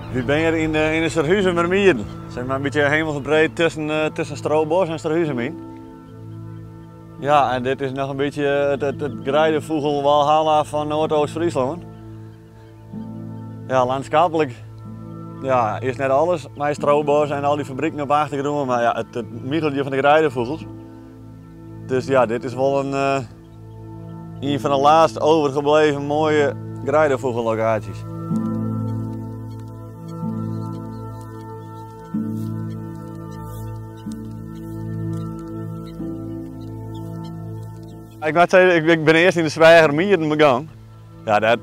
Wy binne hjir yn de, yn de Surhuzumer Mieden. Zeg maar in bytsje hemelsbreed tusken, eh, tusken Strobos en Surhuzum yn. Ja, en dit is noch in bytsje it, it, it greidefûgel Walhalla fan Noardoost-Fryslân. Ja, landschappelijk ja, is net alles mei Strobos en al die fabriken op de achtergrûn, mar ja, it, it michelje fan de greidefûgels. Dus ja, dit is wol in, uh, een van de laatst overgebleven mooie greidefûgellokaasjes. Ik moat sizze, ik bin earst yn de Sweagermieden begûn. Ja, dat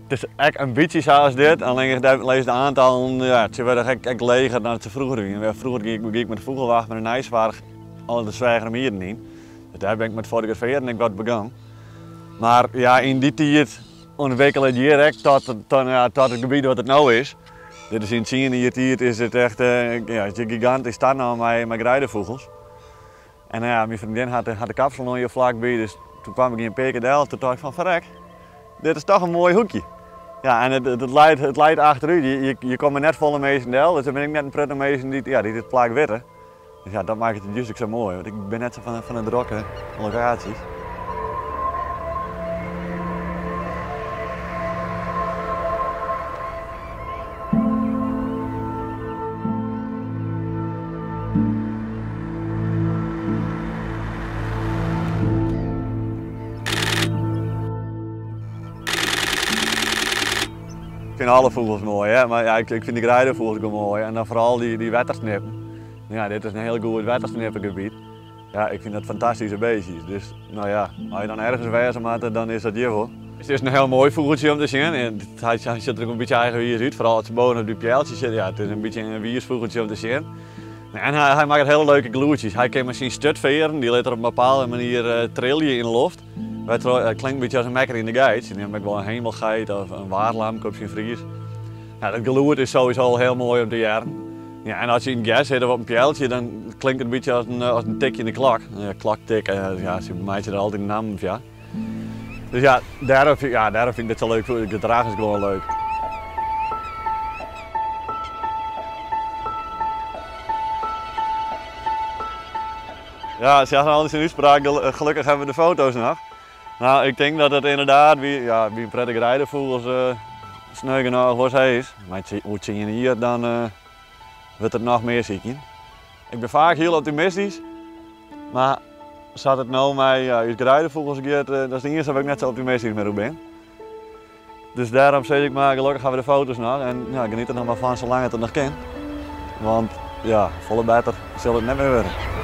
it is ek in bytsje sa as dit, allinnich dêr lizze de oantallen ja, tsjintwurdich ek, ek leger dan se froeger wiene. Froeger gie ik, gie ik mei de fûgelwacht, mei de neisoarch, al de Sweagermieden yn. Dus dêr bin ik mei it fotografearjen ek wat begûn. Mar ja, yn dy tiid ûntwikkele it hjir ek tot, tot, ja, tot it gebiet wat it no is. Dit is yn tsien jier tiid is it echt ja, is gigantysk tanaam mei, mei greidefûgels. En nou ja, myn freondin hat, hat de kapsalon hjir flakby, dus toen kwam ik hjir in pear kear del. Toen tocht ik fan ferrek, dit is toch in moai hoekje. Ja, en it, it, leit, it leit achterút. Je, je, je komme net folle minsken del, dus der binne ek net in protte minsken dy't, ja, dy't it plak witte. Dus ja, dat makket it just ek sa moai, want ik bin net sa fan, fan de drokke lokaasjes. Ik fyn alle fûgels moai, hè? Mar ja, ik, ik fyn de greidefûgels gewoan moai en dan foaral dy, dy wettersnippen. Ja, dit is in hiel goed wettersnippengebiet. Ja, ik fyn dat fantastyske beestjes. Dus no ja, as je dan ergens wêze moatte, dan is dat hjir wol. It is in hiel moai fûgeltsje om te sjen. En hy, hy sjocht der ek in bytsje eigenwiis út, foaral as se boven op dy pealtsjes sitte. Ja, it is in bytsje in wiis fûgeltsje om te sjen. En hy, hy makket hiele leuke gelûdsjes. Hy kin mei syn sturtfearren, dy lit er op in bepaalde manier eh, trilje yn de loft. Wêrtroch, it klinkt in bytsje as in mekker yn de geit. Se neame ek wol in hemelgeit of in waarlamke op syn Fries. Ja, dat gelûd is sowieso al hiel moai om te hearren. Ja, en as je yn it gers sitte of op in pealtsje, dan klinkt it in bytsje as in, as in tikjende klok. Ja, kloktik, ja, se meitsje der altyd nammen foar. Dus ja, dêrom, ja, dêrom fyn ik dit sa leuk. It gedrach is gewoan leuk. Ja, se hadden altyd in útspraak, gelukkig hebben we de foto's noch. Nou, ik tink dat it ynderdaad by, ja, by in protte greidefûgels uh, sneu genôch wol sa is. Mar oer tsien jier dan uh, wurdt it noch mear sykjen. Ik bin faak hiel optimistysk, mar sa't it no mei ja, ús greidefûgels giet, uh, dat is de iennichste wêr't ik net sa optimistysk mear oer bin. Dus dêrom sis ik mar, gelokkich hawwe we de foto's noch en ja, geniet der noch mar fan salang't it noch kin. Want ja, folle better sil it net mear wurde.